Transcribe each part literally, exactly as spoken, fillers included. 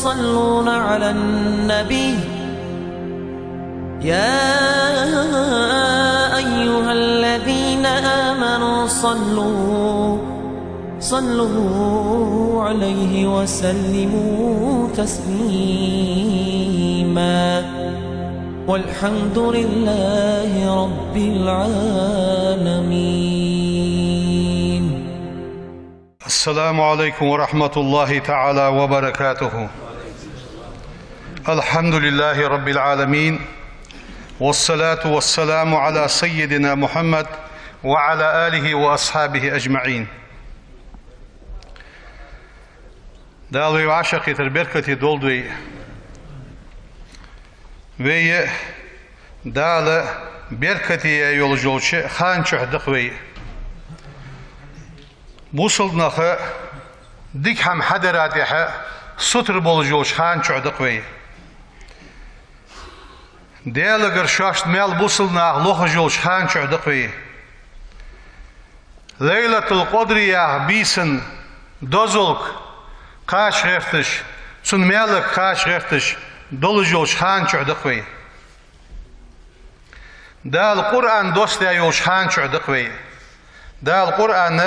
يصلون على النبي. يا أيها الذين آمنوا صلوا، صلوا عليه وسلموا تسليما. والحمد لله رب العالمين. السلام عليكم ورحمة الله تعالى وبركاته. الحمد لله رب العالمين، والصلاة والسلام على سيدنا محمد وعلى آله وأصحابه أجمعين. Дала вай вӀашагӀкхетар беркате долда вай. Вай Дала беркате яь йолаш йолча хана чухь да-кх вай. Бусалба наха дика хӀама хьадарах тӀехьа сутара болаш йолча хана чухь да-кх вай. Даьлагара шоашта маьл бусалба наха лохаш йолча хана чухь да-кх вай. Лайлатул-Къадр яха бийсан дозалга кхача гӀерташ, цун маьлага кхача гӀерташ долаш йолча хана чухь да-кх вай. Дала Къуръан доссадаь йолча хана чухь да-кх вай. Дала Къуръан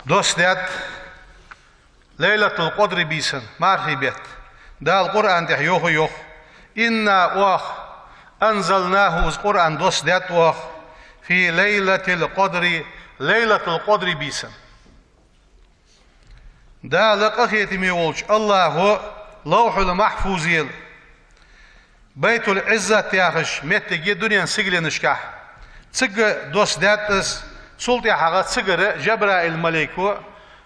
доссадаьд Лайлатул-Къадри бийсан, мархий бетта. Дала Къуръан тӀа йоах, йоах: «إنا», оаха, «أنزلناه», из Къуръан доссадаьд оаха, «في ليلة القدر», Лайлатул-Къадри бийсан. Дала къахетаме волча АллахӀо Лавхьул-Махьфузел, Байтул-Ӏиззат яхаш моттиг я дунен сигаленашкахь. Цига доссадаьд из, цул тӀехьагӀа цигара Жабраил малайко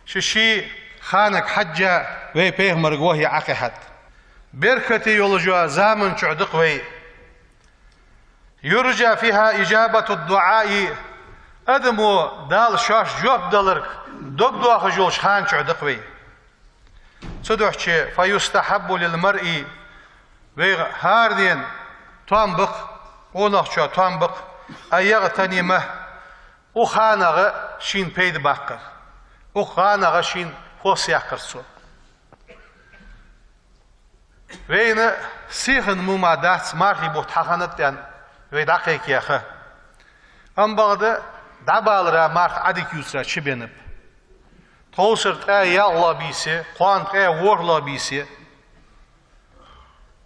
ший-ший ханага хьежжа вай пайхамарга вахьи Ӏокхихьад. Беркате йолаш йола заман чухь да-кх вай. «يرجى فيها إجابة الدعاء», адамо Дала шоашта жоп даларга дог доахаш йолча хана чухь да-кх вай. Цудухьа «فيستحب للمرء», вайга хӀара ден тоам ба-кх, къонахчоа тоам ба-кх, «أن يغتنمه», укх ханагӀа шийна пайда баккхар, укх ханагӀа шийна хоза яккхар цо. Вайна сиха мо ма дац мархий бутт хьахиннад аьнна вай дӀакхайкаяь ха. Амма бакъда дӀабалара марха Ӏадика ювцара чубеннаб. Тховсара ткъаь ялхлагӀа бийса я, кхоана ткъаь ворхӀлагӀа бийса я.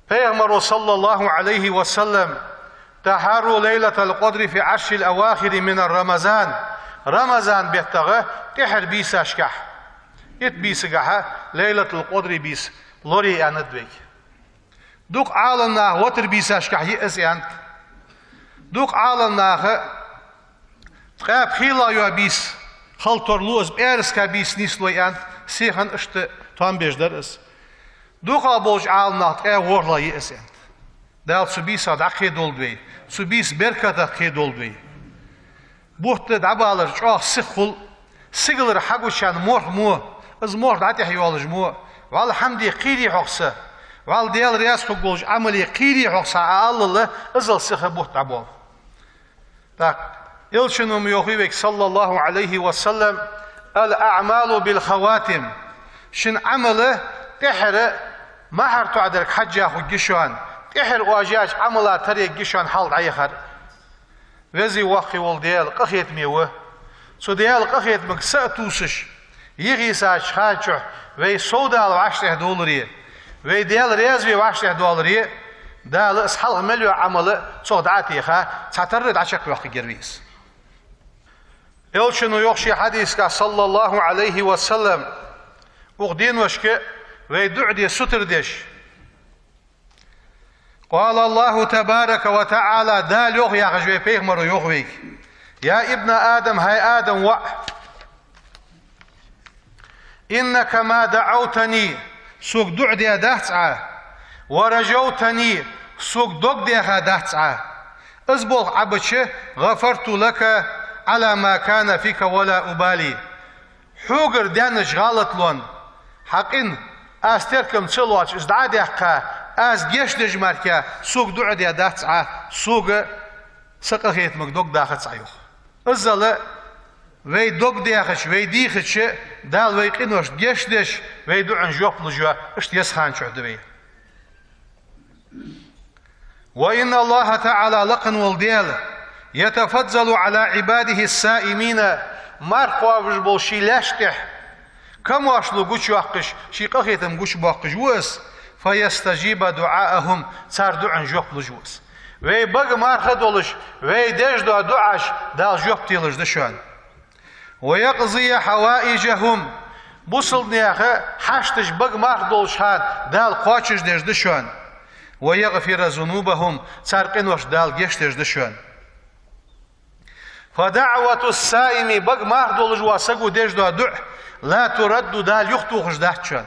Пайхамаро, صلى الله عليه وسلم: «تحروا ليلة القدر في العشر الأواخر من رمضان». Рамазан беттагӀа тӀехьара бийсашкахь, итт бийсагахьа Лайлатул-Къадри бийса лорае аьннад вайга. Дукха Ӏаламнаха ватар бийсашкахь я из аьннад. Дукха Ӏаламнаха ткъаь пхелагӀа йола бийса хила тарлу из, пӀаьраска бийса нийслой аьннад, сиха иштта тоам беш дар из. ДукхагӀа болча Ӏаламнаха ткъаь ворхӀлагӀа я из аьннад. Дала цу бийсах дӀакхедолда вай, цу бийсан беркатах кхедолда вай. Бутт дӀабалар чӀоагӀа сиха хул, сигалара хьагучарна морх мо, из морх дӀатӀехьайоалаш мо, вӀалла хӀама де кхийрий хьогӀ са, вӀалла Даьла раьза хургволча Ӏамале кхийрий хьогӀ са Ӏа аллал, иззал сиха бутт дӀабоал. ТӀаккха Элчано ма йоахий вайга, صلى الله عليه وسلم: «الأعمال بالخواتيم». Шун Ӏамал тӀехьара мухӀар тоӀадарга хьежжа хургья шоана, тӀехьара оаш яьча Ӏамала тара ергья шоана хьалха дӀаяхар. Веза-воккха вола Даьла къахетаме ва. Цу Даьла къахетамга са а тувсаш, йихийсача хана чухь вай совдала вӀаштӀехьадовларе, вай Даьла раьза ве вӀаштӀехьадоаларе, Дала из хьалха мел йола Ӏамал цох дӀа а теха, цхьатарра дӀачакхйоаккхаргьяр вай из. Элчано йоах ший хьадисагахь, صلى الله عليه وسلم, укх деношка вай дуӀа де сутара деш: «قال الله تبارك وتعالى», Дала йоах яхаш вай пайхамаро йоах вайга: «يا ابن آدم», хӀай Адама воӀ, «إنك ما دعوتني», сога дуӀа даь дац Ӏа, «ورجوتني», сога дог даьха дац Ӏа, из болх Ӏа бича, «غفرت لك على ما كان فيك ولا أبالي». Хьогара даьннача гӀалатлонна хьакъин аз теркам ца лоацаш из дӀа а даьккха, аз гешт деш мара сога дуӀа даь дац Ӏа, сога са къахетамга дог дахац Ӏа, йоах. Иззал вай дог даьхача, вай дийхача, Дала вай къиношта гешт деш, вай дуӀанна жоп луш йола, иштта еза хана чухь да вай. وإن الله تعالى, лакха вола Даьла, يتفضل على عباده الصائمين, марха кхоабаш болча ший лаьшта тӀа камаьршал гучайоаккхаш, ший къахетам гучабоаккхаш ва Из, فيستجيب دعاءهم, цар дуӀанна жоп луш ва Из. Вай бага марха долаш, вай деш дола дуӀаш Дала жоп делаш да шоана. ويقضي حوائجهم, бусалба наьха хьашташ бага марха долча хана Дала кхоачашдеш да шоана. ويغفر ذنوبهم, цар къиношта Дала гешт деш да шоана. فدعوة الصائم, бага марха долаш волча саго деш дола дуӀа, لا ترد, Дала юхатохаш дац шоана.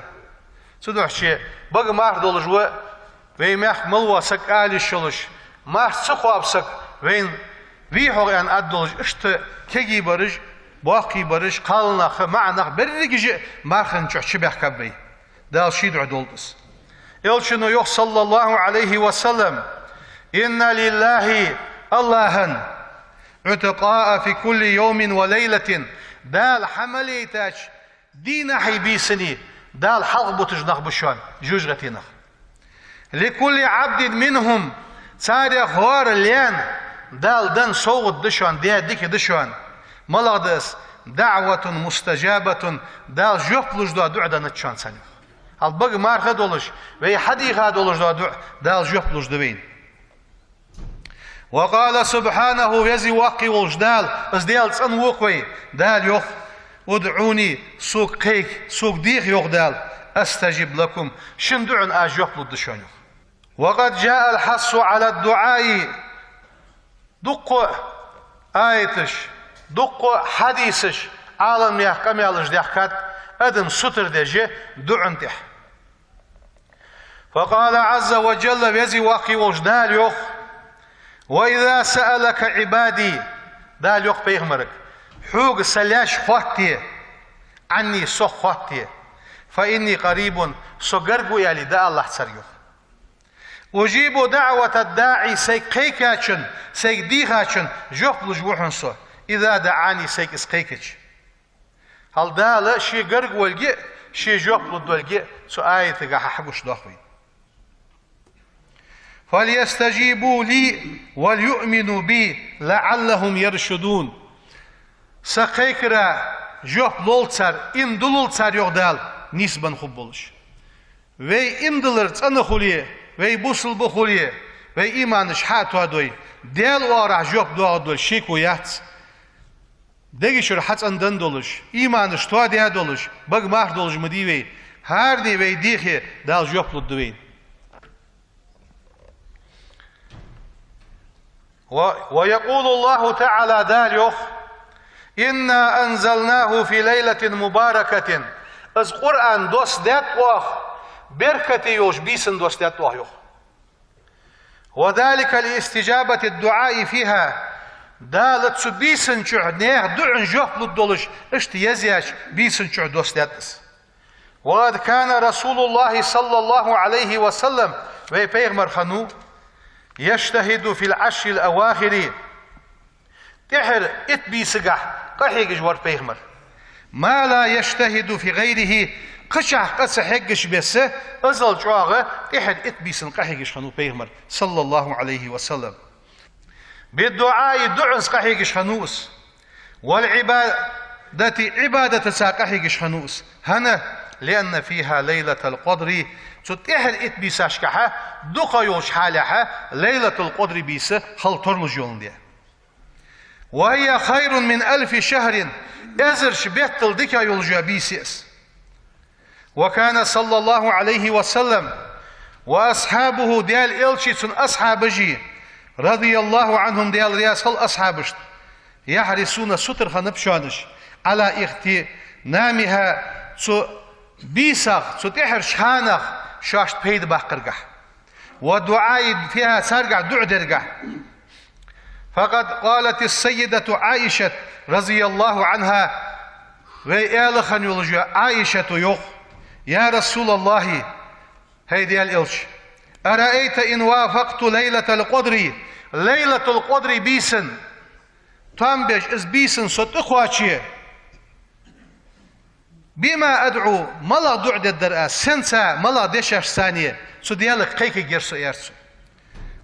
Цудухьа ший бага марха долаш ва, вай мехка мел вола саг ала йиш йолаш, марха ца кхоаб саг вайна вий хьогӀ аьнна аргдолаш, иштта кегий бараш, боккхий бараш, кхалнах, маӀанах, берригаш а мархий чухь чубаьхкаб вай. Дала ший духьа долда из. Элчано йоах, صلى الله عليه وسلم: إن لله, АллахӀа, عتقاء في كل يوم وليلة, Дала хьа мел яйтача дийнахьеи бийсанеи Дала хьалхабуташ нах ба шоана, жожагӀатен нах. لكل عبد منهم, царех хӀара лаьна Дала денна совгӀат да шоана, даь дика да шоана. МалагӀа да из? دعوة مستجابة, Дала жоп луш дола дуӀа деннад шоана царех. Хьал бага марха долаш, вай хьадийха долаш дола дуӀа Дала жоп луш да вайна. وقال سبحانه, веза-воккха волча Дала, из Даьла цӀенвоаккх вай, Дала йоах: ادعوني, сога кхайка, сога деха, йоах Дала, أستجب لكم, шун дуӀанна аз жоп лургда шоана, йоах. وقد جاء الحث على الدعاء, дуккха аяташ, дуккха хьадисаш, Ӏаламнаьха къамаьлаш даьхкад адам сутара деш дуӀан тӀа. فقال عز وجل, веза-воккха волча Дала йоах: وإذا سألك عبادي, Дала йоах пайхамарга: хьога са лаьш хоатте, عني, сох хоатте, فإني قريب, со гарга ва аьле, дӀаалалахь царга, йоах. أجيب دعوة الداع, сайга кхайкачун, сайга дийхачун жоп луш ва хьона со, إذا دعاني, сайга из кхайкача. Хьал Дала ше гарга волга а, ше жоп лургдолга а цу аятагахьа хьагуш доах вайна. فليستجيبوا لي وليؤمنوا بي لعلهم يرشدون. Са кхайкара жоп лолда цар, иман дуллалда цар, йоах Дала, нийсбенна хургболаш. Вай иман диллар цӀена хуле, вай бусалба хуле, вай иманаш хьа а тоадой, Даьла оагӀорахьа жоп доагӀаргдолга шеко яц. Дега чура хьацӀендан долаш, иманаш тоадаь долаш, бага марха долаш ма дий вай. ХӀаране вай дехе, Дала жоп лургда вайна. و، ويقول الله تعالى, Дала йоах: إنا أنزلناه في ليلة مباركة. Из Къуръан доссадаьд оаха, беркате йолча бийсан доссадаьд оаха, йоах. وذلك لاستجابة الدعاء فيها. Дала цу бийсан чухь наьха дуӀанна жоп лургдолаш, иштта езъяьча бийсан чухь доссадаьд из. وقد كان رسول الله صلى الله عليه وسلم, вай пайхамар хиннав, يجتهد في العشر الأواخر, тӀехьара итт бийсагахьа къахьегаш вар пайхамар. ما لا يجتهد في غيره, кхычахьа къа ца хьеггача беса, иззал чӀоагӀа тӀехьара итт бийсан къахьегаш хиннав пайхамар, صلى الله عليه وسلم. بالدعاء, дуӀанца къахьегаш хиннав из. والعبادة, Ӏибадатаца къахьегаш хиннав из. ХӀана? لأن فيها ليلة القدر. Цу тӀехьара итт бийсашкахьа дукхагӀа йолча хьалехьа Лайлатул-Къадри бийса хила тарлуш йоландаь. وهي خير من ألف شهر, эзарча беттал дикагӀа йолаш йола бийса я из. وكان صلى الله عليه وسلم وأصحابه, Даьла Элчеи цун асхьабаши, رضي الله عنهم, Даьла раьза хилва асхьабашта, يحرصون, сутара хиннаб шоана уж, على اغتنامها, цу бийсах, цу тӀехьарча ханах шоашта пайда баккхаргахьа. والدعاء فيها, царгахьа дуӀа даргахьа. فقد قالت السيدة عائشة رضي الله عنها, вай аьла хинна йолаш йола Ӏайшата йоах: يا رسول الله, хӀай Даьла Элча, أرأيت إن وافقت ليلة القدر, Лайлатул-Къадри бийсан, там беш, из бийсан со тӀакхоаче, بما أدعو, малагӀа дуӀа дергдар аз, сенца, малагӀа дешашца цу Даьлага кхайкаргьяр со, аьлар цо.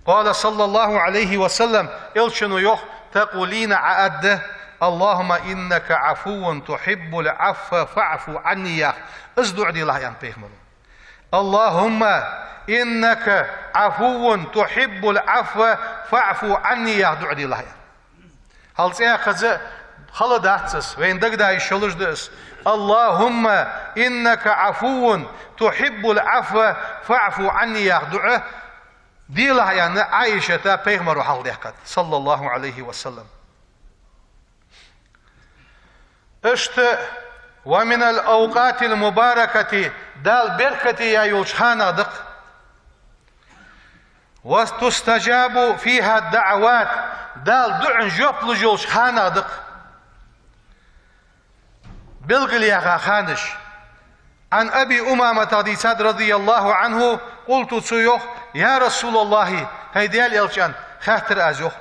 قال صلى الله عليه وسلم, Элчано йоах: تقولين, Ӏа аргда: اللهم إنك عفو تحب العفو فاعف عني, яха. Из дуӀа делахь, аьннад пайхамаро. اللهم إنك عفو تحب العفو فاعف عني, яха дуӀа делахь, аьннад. Хьал цӀаькхаза хала дац из, вайна дагадоагӀа йиш йолаш да из. اللهم إنك عفو تحب العفو فاعف عني, яха дуӀа делахь, аьнна, Ӏайшата пайхамаро хьалхадаьккхад, صلى الله عليه وسلم. Иштта, ومن الأوقات المباركة, Дала беркате яь йолча ханех да-кх. وتستجاب فيها الدعوات, Дала дуӀан жоп луш йолча ханех да-кх. Белгалъяьха ханаш. عن أبي أمامة, дийцад, رضي الله عنه, قلت, цо йоах: يا رسول الله, хӀай Даьла Элча, аьнна, хаьттар аз, йоах.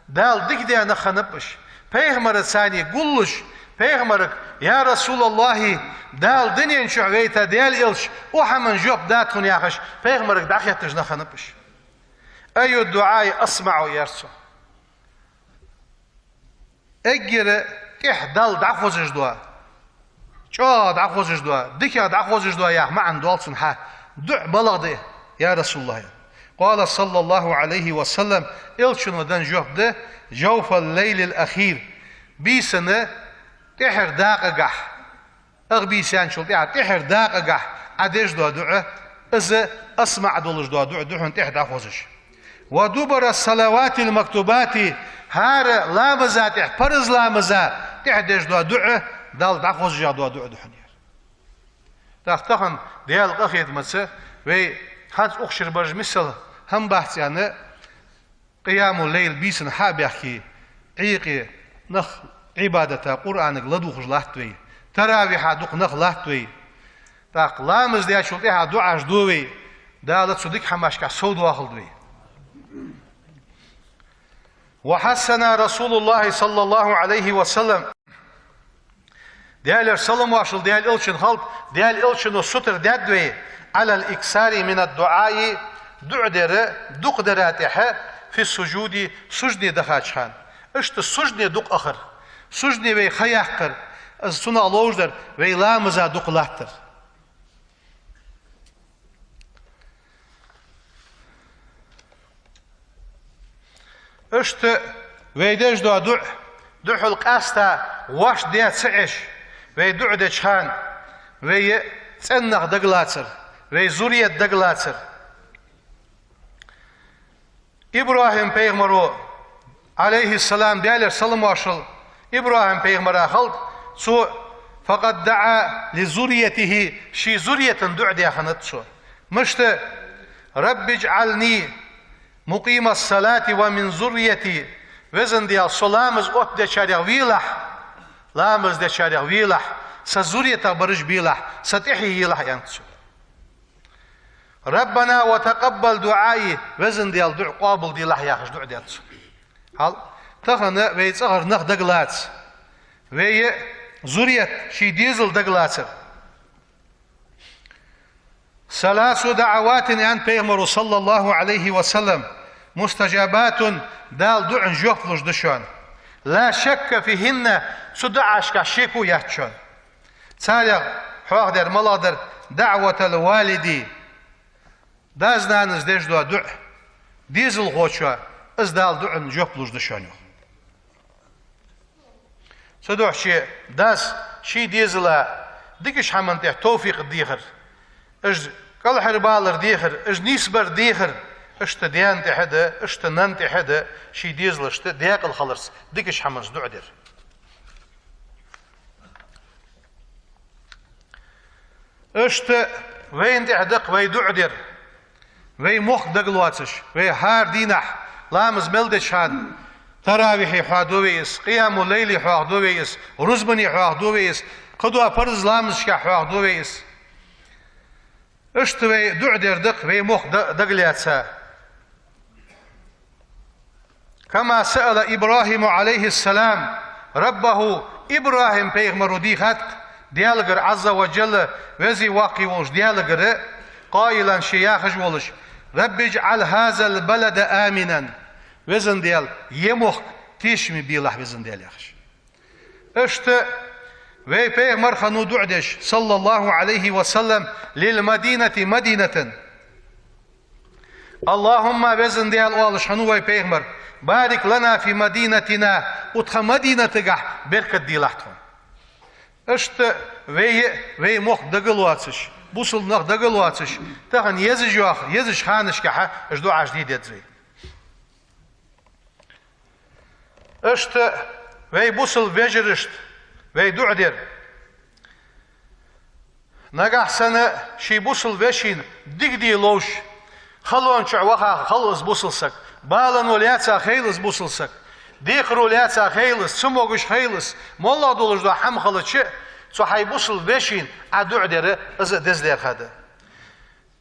Дала дика даь нах хиннаб уж, пайхамарца гуллуш, пайхамарга: يا رسول الله, Дала дунен чу вайта Даьла Элча, укх хӀаман жоп да тхона, яхаш, пайхамарга дӀахетташ нах хиннаб уж. أي الدعاء أسمع, аьлар цо. Эггара тӀех Далла дӀахозаш дола, чӀоагӀа дӀахозаш дола, дикагӀа дӀахозаш дола яха маӀан дола цун хьа дуӀа малагӀа да, я Расулаллахь? قال صلى الله عليه وسلم, Элчано денна жоп да: جوف الليل الأخير, бийсан тӀеххьара дакъагахь, ах бийсанчул тӀехьа тӀеххьара дакъагахь Ӏа деш дола дуӀа, из асмаӀ долаш дола дуӀа да хьона тӀех дӀахозаш. ودبر الصلوات المكتوبات, хӀара ламаза тӀехьа, парз ламаза тӀехьа деш дола дуӀа, Далла дӀахозаш дола дуӀа да хьона ер. ТӀаккха тахан Даьла къахетамца вай хӀанз укх шера бараш миссел хӀама бац аьнна, къиямул-лайл бийсан хьа а баьхке, Ӏуйкъе нах Ӏибадата, Къуръанага ладувгӀаш латт вай, таравихьа дукха нах латт вай. ТӀаккха ламаз дечул тӀехьа дуӀаш ду вай, Дала цу дика хӀамашка совдоахалда вай. وحثنا رسول الله صلى الله عليه وسلم, Даьлера салам-моаршал Даьла Элчана хилда, Даьла Элчано сутара даьд вай, على الإكثار من الدعاء, дуӀа дара, дукха дара тӀехьа, في السجود, суждане дахача хана. Иштта суждане дукха ахар, суждане вай ха яккхар, из цунах ловш дар вай ламаза дукха латтар. Иштта вай деш дола дуӀа, духьал къаьста вӀашта де ца Ӏеш, вай дуӀа деча хана, вай цӀен нах дагалацар, вай зуррият дагалацар. ИбрахӀим-пайхамаро, Ӏалайхиссалам, Даьлера салам-моаршал ИбрахӀим-пайхамара хилда, цо, فقد دعا لذريته, ший зурриятана дуӀа даь хиннад цо. Мишта: رب اجعلني مقيم الصلاة ومن ذريتي, Веза Даьла, со ламаз оттадечарех велахь, ламаз дечарех велахь, са зурриятах бараш белахь, са тӀехье елахь, аьннад цо. ربنا وتقبل دعائي, Веза Даьла, дуӀа къоабалделахь, яхаш дуӀа даьд цо. Хьал, тахан вай цӀагӀара нах дагалаца, вай зуррият, ший дезал дагалацар. ثلاث دعوات, аьннад пайхамаро, صلى الله عليه وسلم, مستجابات, Дала дуӀан жоп луш да шоана. لا شك فيهن, цу дуӀашка шеко яц шоана. Царех хьоахадер малагӀа дар? دعوة الوالد, дас-нанас деш дола дуӀа, дезалхочоа, из Дала дуӀан жоп луш да шоана, йоах. Цудухьа ший дас ший дезала дикача хӀаман тӀа товфикъ дехар, уж кӀалхарбалар дехар, уж нийсбар дехар, иштта даьна тӀехьа да, иштта нанна тӀехьа да, ший дезалашта даькъала хиларца дикача хӀаманца дуӀа дар. Иштта вайна тӀехьа да-кх вай дуӀа дар. Вай мохк дагалоацаш, вай хӀара дийнахьа ламаз мел деча хана, таравихье хьоахаду вай из, къиямул-лайле хьоахаду вай из, рузбане хьоахаду вай из, кхыдола парз ламазашка хьоахаду вай из. Иштта вай дуӀа дар да-кх вай мохк да-, дагалаьца. كما سأل إبراهيم عليه السلام ربه, ИбрахӀим-пайхамаро дийхад-кх Даьлагара, Ӏазза ва Джалла, веза-воккха волча Даьлагара, قائلا, ше яхаш волаш: «رب اجعل هذا البلد آمنا». Везан Даьла, ер мохк тешаме белахь, везан Даьла, яхаш. Иштта вай пайхамар хиннав дуӀа деш, صلى الله عليه وسلم, للمدينة, Мадинатан. اللهم, везан Даьла, оалаш хиннав вай пайхамар, بارك لنا في مدينتنا, укх тха Мадинатагахь беркат делахь тхона. Иштта вай, вай мохк дагалоацаш, бусалба нах дагалоацаш, тахан езаш йоах, езача ханашкахьа уж дуӀаш де деза вай. Иштта вай бусалба вежарашта вай дуӀа дер. Нагахь санна ший бусалба вешийна дика де ловш, халончухь ваха хилва из бусалба саг, балано лаьца хилва из бусалба саг, декхаро лаьца хилва из, цамогаш хилва из, моллагӀа долаш дола хӀама хилча а, цу хьай бусалба вешийна Ӏа дуӀа дер, из а деза лаьрхӀа да.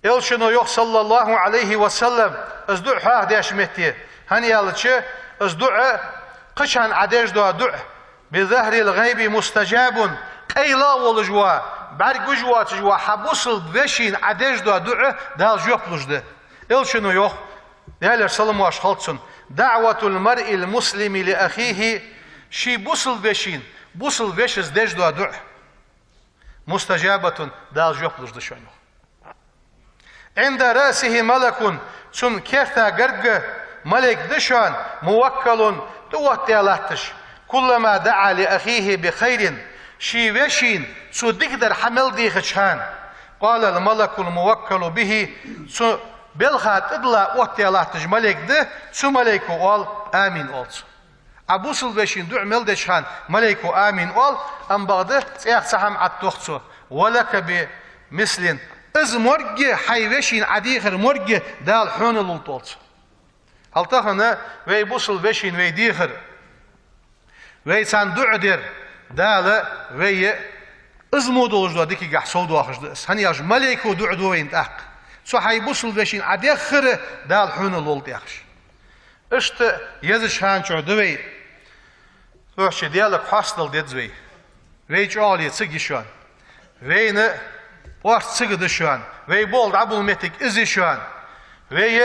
Элчано йоах, صلى الله عليه وسلم, из дуӀа хьоахадеш метте, хӀана аьлча, из дуӀа кхычарна Ӏа деш дола дуӀа, بظهر الغيب مستجاب, къайлагӀа волаш вола, бӀаргагуш воацаш вола хьа бусалба вешийна Ӏа деш дола дуӀа Дала жоп луш да. Элчано йоах, Даьлера салам-моаршал хилда цунна: دعوة المرء المسلم لأخيه, ший бусалба вешийна бусалба вешас деш дола дуӀа, مستجابة, Дала жоп луш да шоана, йоах. عند رأسه ملك, цун керта гарга малейк да шоана, موكل, тӀаоттадаь латташ, كلما دعا لأخيه بخير, ший вешийна цо дикадар хьа мел дийхача хана, قال الملك الموكل به, цу балха тӀадилла оттадаь латташ малейк да, цу малейко оал: «Амин», оал цо. Ӏа бусалба вешийна дуӀа мел деча хана малейко «Амин» оал, амма бакъда цӀех цхьа хӀама Ӏоттаду цо: «ولك بمثل». Из моргге, хьай вешийна Ӏа дийхар моргге, Дала хьона лулда, оал цо. Хьал тахан вай бусалба вешийна вай дийхар, вай царна дуӀа дар, Дала вай из мо долаш дола дикагахь совдоахаш да из. ХӀана аьлча малейко дуӀа ду вайна тӀаккха. Цу хьай бусалба вешийна Ӏа деххар Дала хьона лулда, яхаш. Иштта езача хана чухь да вай. Цхьоахча Даьлага хьастадала деза вай. Вай чӀоагӀале цига я шоана. Вайна орц цига да шоана. Вай болх дӀаболла моттиг из я шоана. Вай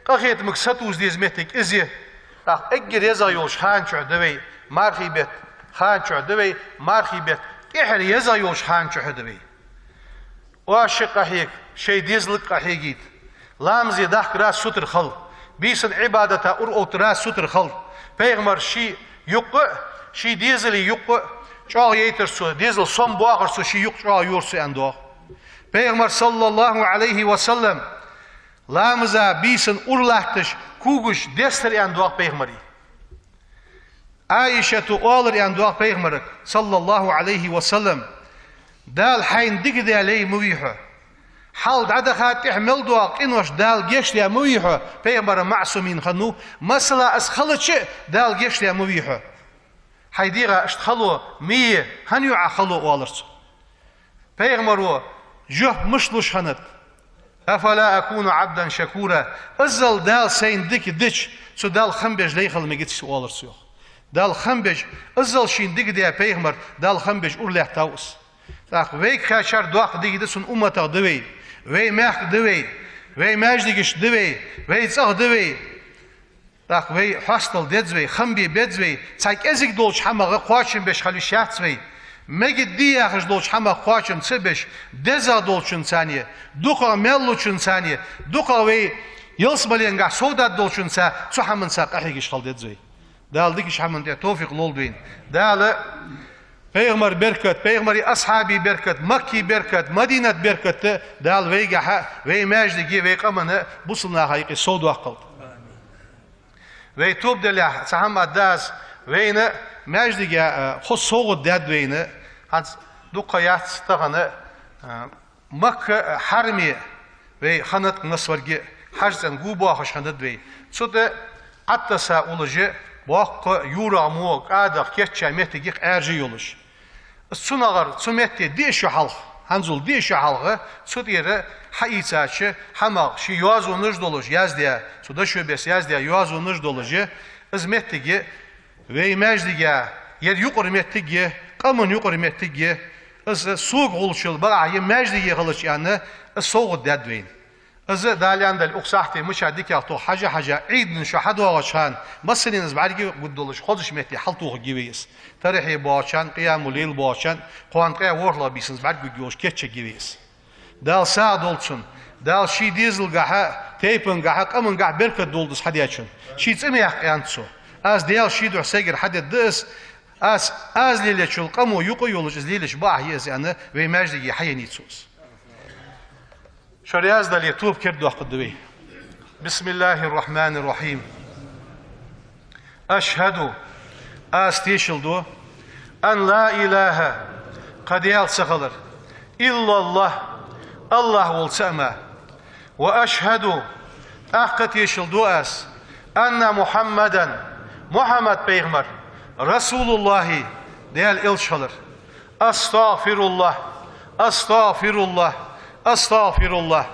къахетамга сатувса деза моттиг из я. ТӀаккха эггара езагӀа йолча хана чухь да вай, мархий бетта хана чухь да вай, мархий бетта тӀехьара езагӀа йолча хана чухь да вай. Оаш шо къахьега, шоай дезалга къахьегийта. Ламазе дахкара сутара хила. Бийсан Ӏибадата ура оттара сутара хила. Пайхамар ший юкъа а, ший дезала юкъа а чӀоагӀа яйтар цо, дезал сомабоахар цо, ший юкъ чӀоагӀа йора цо, аьнна доагӀа. Пайхамар, صلى الله عليه وسلم, ламаза бийсан ура латташ, когаш дестар, аьнна доагӀа пайхамара. Ӏайшата оалар, аьнна доагӀа пайхамарага, صلى الله عليه وسلم: «Дала хьайна дика даь лай ма вий хьо. Хьалха дӀадаха тӀехьа мел доагӀа къинош Дала гешдаь ма вий хьо», пайхамар маӀсумийна хиннав, масала из хилча а Дала гешдаь ма вий хьо. Хьай дегӀа иштта хало ма е, хӀана ю Ӏа хало, оалар цо. Пайхамаро жоп мишта луш хиннад: «أفلا أكون عبدا شكورا». Иззал Дала сайна дика дича, цу Далла хам беш лай хила мегац, оалар цо, йоах. Далла хам беш, иззал шийна дика даь пайхамар, Далла хам беш ура лаьттав из. ТӀаккха вайга кхаьчар доккха дика да, цун умматах да вай, вай мехка да вай, вай маьждигашка да вай, вай цӀагӀа да вай. ТӀаккха вай хьастадала деза вай, хам бе беза вай, цхьа кӀезига долча хӀамах кхоачам беш хила йиш яц вай. Мегаргда яхаш долча хӀамах кхоачам ца беш, дезагӀа долчунцара, дукхагӀа маьл лучунцара, дукхагӀа вай ялсмаленгахь совдаргдолчунца, цу хӀаманца къахьегаш хила деза вай. Дала дикача хӀаман тӀа товфикъ лолда вайна. Дала пайхамара беркат, пайхамара асхьабий беркат, Маккий беркат, Мадинат беркат Дала вайгахьа, вай маьждиге, вай къамана, бусалба наха юкъе совдоаккхалда. Вай тоба делахь, цхьа хӀама аргда аз, вайна маьждиге, а, хоза совгӀат даьд вайна, хӀанз дукха яц тахан, а, Макка, а, хьараме вай хиннад-кх массаварг а, хьажцӀен го боахаш хиннад вай. Цу тӀа Ӏаттаса уллаш боккха юрагӀа мо, кӀадах кийчъяь моттиг я-кх, Ӏаьржа йолаш. Цунагара, цу метте диъ шу хьалха, хӀанзул диъ шу хьалха, цу тӀера хьаийцача хӀамах ший йоазонаш долаш яздаь, цу дошо беса яздаь йоазонаш долаш, из моттиг я вай маьждига, ер юкъара моттиг я, къаман юкъара моттиг я, Из сога гӀулакх йолча бакъахьа е маьждиге хилча аьнна, из совгӀат даьд вайна. Из Дала аьннадале, укх сахьате мича дикагӀа тоха хьажа-хьажа, Ӏийда шо хьадоагӀача хана, массанена из бӀаргагургдолаш, хозача метте хьалтохаргья вай из. Таравихье боагӀача хана, къиямул-лайл боагӀача хана, кхоана ткъаь ворхӀлагӀа бийсан из бӀаргагургйолаш кийчъергья вай из. Дала сагӀа долда цунна, Дала ший дезалгахьа, тайпангахьа, къамангахьа беркат долда из хьадаьчун. Ший цӀи ма яьккха аьннад цо. Аз Даьла ший духьа сайгара хьадергда из, аз, аз лелаечул къамо юкъе йолаш из лелаеш бакъахьа я из аьнна, вай маьждиге хьаеннай цо из. Шо раьза дале, тоба кердадоаккхаргда вай. بسم الله الرحمن الرحيم. أشهد, аз тешал ду, أن لا إله, кхы Даьла ца хилар, إلا الله, АллахӀ волча цаӀ мара. وأشهد, тӀаккха тешал ду аз, أن محمدا, Мухьаммад пайхамар, رسول الله, Даьла элча хилар. أستغفر الله، أستغفر الله، أستغفر الله.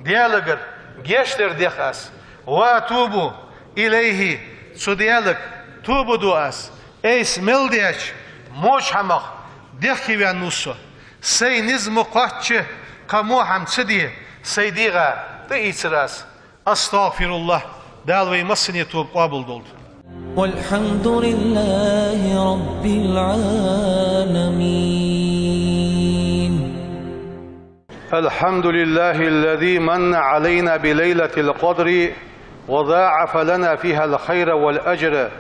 Даьлагара гешт дар дех аз. وأتوب إليه, цу Даьлага тоба ду аз. Айса мел даьча воча хӀамах дехкеваьнна ва со. Сай низ ма кхоачча, кхы во хӀама ца де, сай дегӀа тӀаийцар аз. أستغفر الله. Дала вай массане тоба къоабал долда. والحمد لله رب العالمين. الحمد لله الذي من علينا بليلة القدر وضاعف لنا فيها الخير والأجر.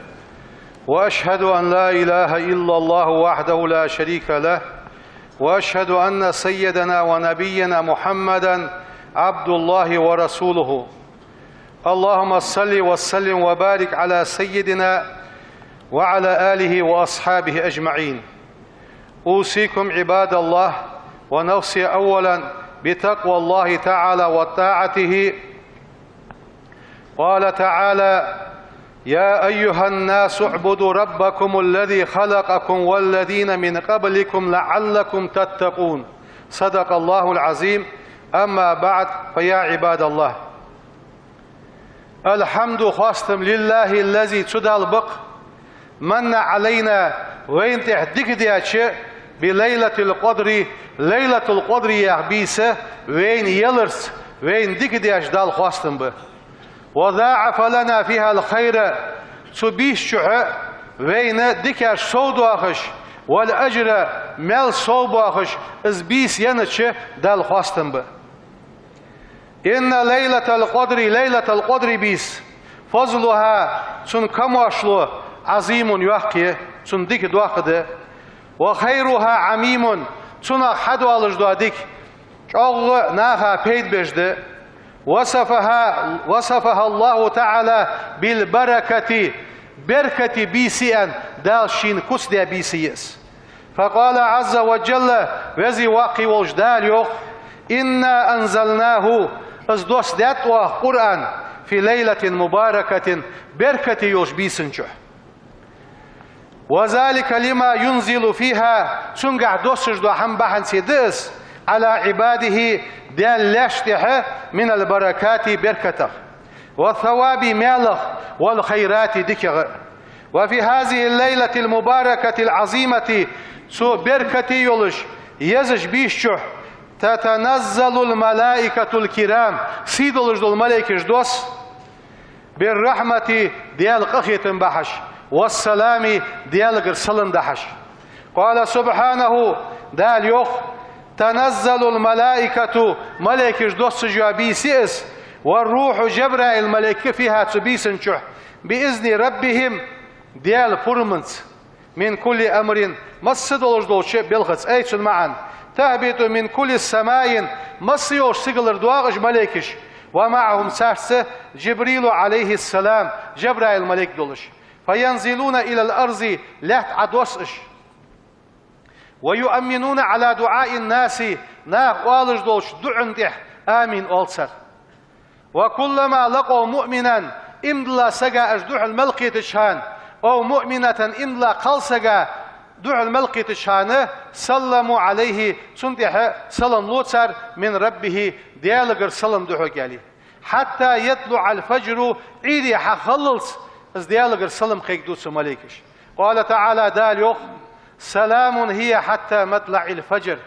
وأشهد أن لا إله إلا الله وحده لا شريك له، وأشهد أن سيدنا ونبينا محمدا عبد الله ورسوله. اللهم صل وسلم وبارك على سيدنا وعلى آله وأصحابه أجمعين. أوصيكم عباد الله ونفسي أولا بتقوى الله تعالى وطاعته. قال تعالى: يا أيها الناس اعبدوا ربكم الذي خلقكم والذين من قبلكم لعلكم تتقون. صدق الله العظيم. أما بعد، فيا عباد الله. الحمد, хоастам, لله الذي, цу Далла ба-кх, من علينا, вайна тӀехьа дика даьча, بليلة القدر, Лайлатул-Къадр яха бийса вайна яларца, вайна дика даьча Далла хоастам ба. وضاعف لنا فيها الخير, цу бийса чухьа вайна дикаш совдоахаш, والأجر, маьл совбоахаш, из бийса яьннача Далла хоастам ба. إن ليلة القدر, Лайлатул-Къадр бийса, فضلها, цун камошло, عظيم, йоккха я, цун дика доккха да, وخيرها عميم, цунах хьадоалаш дола дика чӀоагӀа наха пайда беш да. وصفها، وصفها الله تعالى بالبركة, беркате бийса аьнна, Дала шийна куц даь бийса я из. فقال عز وجل, Веза-Воккха волча Дала йоах: إنا أنزلناه, из доссадаьд оаха Къуръан, في ليلة مباركة, беркате йолча бийсан чухь. وذلك لما ينزل فيها, цунгахь доссаш дола хӀама бахьанца да из, على عباده, Даьла лаьшта тӀехьа, من البركات, беркатах, والثواب, маьлах, والخيرات, дикагӀа. وفي هذه الليلة المباركة العظيمة, цу беркате йолаш, езача бийса чухь, تتنزل الملائكة الكرام, сий долаш дола малейкаш доссу, بالرحمة, Даьла къахетам бахьаш, والسلام, Даьлагара салам дахьаш. قال سبحانه, Дала йоах: تنزل الملائكة, малейкаш доссаш йола бийса я из, والروح, Жабраил малейк, فيها, цу бийсан чухь, بإذن ربهم, Даьла пурамца, من كل أمر, масса долаш долча белхаца, أي, цун маӀан, تهبط من كل سماء, масса йолча сигалара доагӀа уж малейкаш, ومعهم, царца, جبريل عليه السلام, Жабраил малейк долаш, فينزلون إلى الأرض, лаьтта Ӏодоссу уж, ويؤمنون على دعاء الناس, наха оалаш долча дуӀан тӀехьа амин оал цар. وكلما لقوا مؤمنا, иман дилла сага уж духьал мел кхетача хана, أو مؤمنة, иман дилла кхалсага духьал мел кхетача хана, سلموا عليه, цунна тӀехьа салам лу цар, من ربه, Даьлагара салам да хьога аьле. حتى يطلع الفجر, Ӏуйре хьахиллалца из Даьлагара салам кхайкаду цу малейкаша. قال تعالى, Дала йоах: سلام هي حتى مطلع الفجر.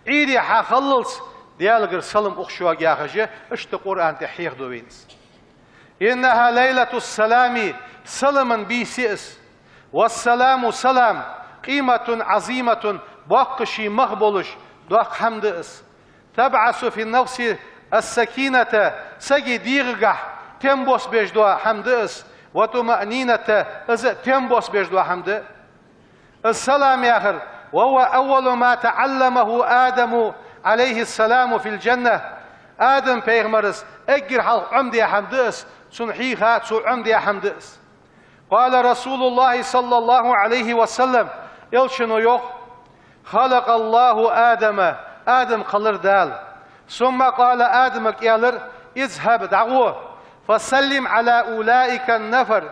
Ӏуйре хьахиллалца Даьлагара салам ухаш йоагӀа яхаш, иштта Къуръан тӀа хьехаду вайна из. إنها ليلة السلام, салама бийса я из. والسلام, салам, قيمة عظيمة, боккха ший мах болаш, доккха хӀама да из. تبعث في النفس السكينة, сага дегӀагахьа тем боссабеш дола хӀама да из, والطمأنينة, из тем боссабеш дола хӀама да. Из салам яхар, وهو أول ما تعلمه آدم عليه السلام في الجنة. Адам пайхамара эггара хьалха Ӏомадаь хӀама да из, цунна хьийха цо Ӏомадаь хӀама да из. قال رسول الله صلى الله عليه وسلم, элчано йоах: خلق الله آدم, Адам кхеллар Дала. ثم قال, Адамага аьлар: اذهب, дӀагӀо, فسلم على أولئك النفر,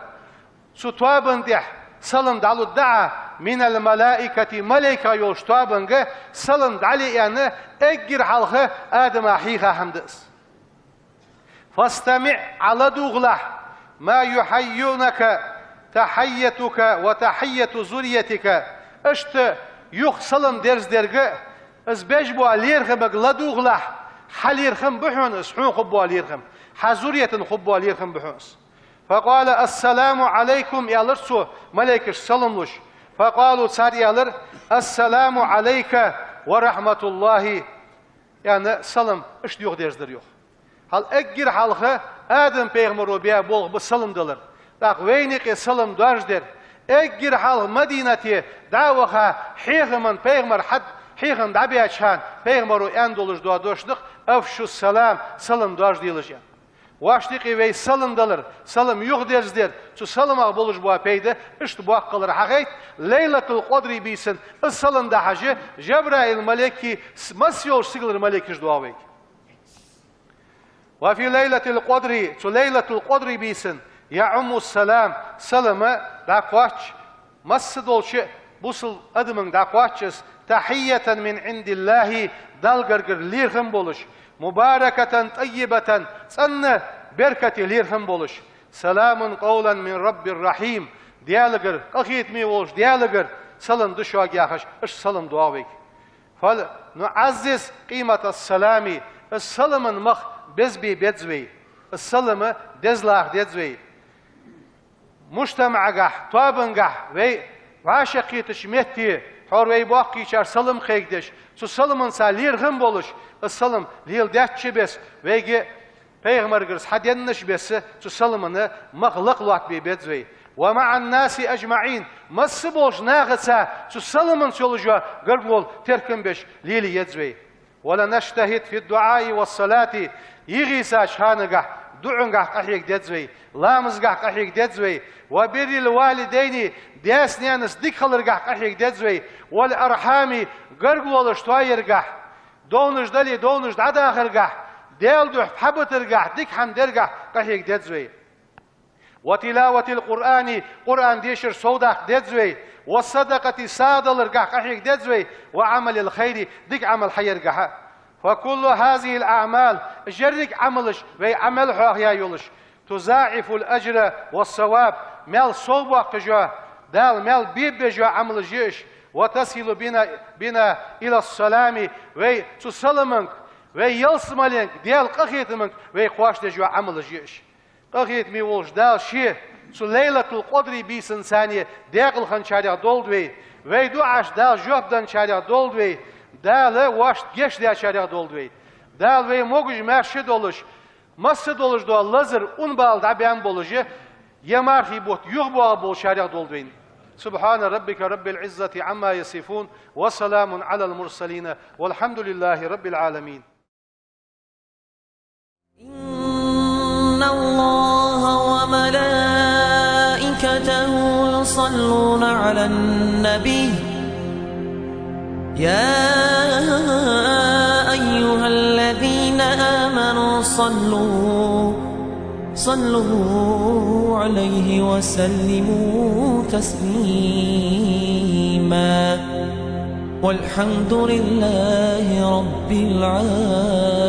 цу тоабан тӀа салам дӀалургда Ӏа, من الملائكة, малайкех йолча тоабанга салам дӀале аьнна, эггара хьалха Адама хьийха хӀама да из. فاستمع, Ӏа ладувгӀалахь, ما يحيونك تحيتك وتحية ذريتك. Иштта юха салам дерзадерга, из беш бола лерхӀамага ладувгӀалахь, хьа лерхӀам ба хьона из, хьона хургбола лерхӀам, хьа зурриятана хургбола лерхӀам ба хьона из. فقال: السلام عليكم, аьлар цо, малайкашта салам луш. فقالوا, цар аьлар: السلام عليك ورحمة الله, аьнна, салам иштта юхадерзадир йоах. Хьал эггара хьалха Адам пайхамаро баь болх ба салам далар. ТӀаккха вайна юкъе салам доаржадар. Эггара хьалха Мадинате дӀа а ваха, хьехама пайхамар хьад-, хьехам дӀабаьча хана пайхамаро аьнна долаш дола дош да-кх: أفشوا السلام, салам доаржаделаш, аьнна. Вайна юкъе вай салам далар, салам юхадерзадар, цу саламах болаш бола пайда иштта боккха хилар хьахайт, Лайлатул-Къадри бийсан из салам дахьаш, Жабраил малайки с-, масса йолча сигалара малайкаш доагӀа вайга. وفي ليلة القدر, цу Лайлатул-Къадри бийсан, يعم السلام, салам дӀакхоач масса долча бусалба адамага дӀакхоач из, تحية من عند الله, Далла гаргара лерхӀам болаш, مباركة طيبة, цӀена беркате лерхӀам болаш, سلام قولا من رب رحيم, Даьлагара, къахетаме волча Даьлагара салам да шуга яхаш, иштта салам доагӀа вайга. فلنعزز قيمة السلام, из салама мах безабе беза вай, из салам дезалаха деза вай. МужтамаӀагахьа, тоабангахьа, вай вӀашагӀкхетача метте, хӀара вай боккхийчар салам кхайкадеш, цу саламаца лерхӀам болаш, из салам леладаьча беса, вайга пайхамарагара хьаденнача беса, цу салама мах лакха лоаттабе беза вай. ومع الناس أجمعين, масса болча нахаца цу саламаца йолаш йола гаргало теркам беш лелае еза вай. ولنجتهد في الدعاء والصلاة, йиса йисача ханагахьа дуӀангахьа къахьега деза вай, ламазгахьа къахьега деза вай, وبر الوالدين, даьца-наьнаца дика хиларгахьа къахьега деза вай, والأرحام, гаргалонаш тоаяргахьа, довнаш дале, довнаш дӀадахаргахьа, Даьла духьа хьабатаргахьа, дика хӀама даргахьа къахьега деза вай. وتلاوة القرآن, Къуръан дешар совдаккха деза вай, والصدقة, сагӀа даларгахьа къахьега деза вай, وعمل الخير, дика Ӏамал хьаяргахьа. فكل هذه الأعمال, уж еррига Ӏамалаш, вай Ӏамал хьоахаяь йолаш, تضاعف الأجر والثواب, маьл совбоаккхаш йола, Дала маьл бебеш йола Ӏамалаш я уж, وتصل بنا, بنا إلى السلام, вай цу саламага, вай ялсмаленга, Даьла къахетамага вай кхоачадеш йола Ӏамалаш я уж. Къахетаме волча Дала Ше цу Лайлатул-Къадри бийсан царна даькъала хинначарех долда вай, вай дуӀашта Дала жоп денначарех долда вай, Дала вайшта гешт даьчарех долда вай. Дала вай могаш-маьрша долаш, масса долаш дола лазар, уннабала дӀабаьнна болаш, е мархий бутт юхабоагӀа болчарех долда вайна. سبحان ربك رب العزة عما يصفون، وسلام على المرسلين، والحمد لله رب العالمين. إن الله وملائكته يصلون على النبي، يا أيها الذين آمنوا صلوا، صلوا عليه وسلموا تسليما. والحمد لله رب العالمين.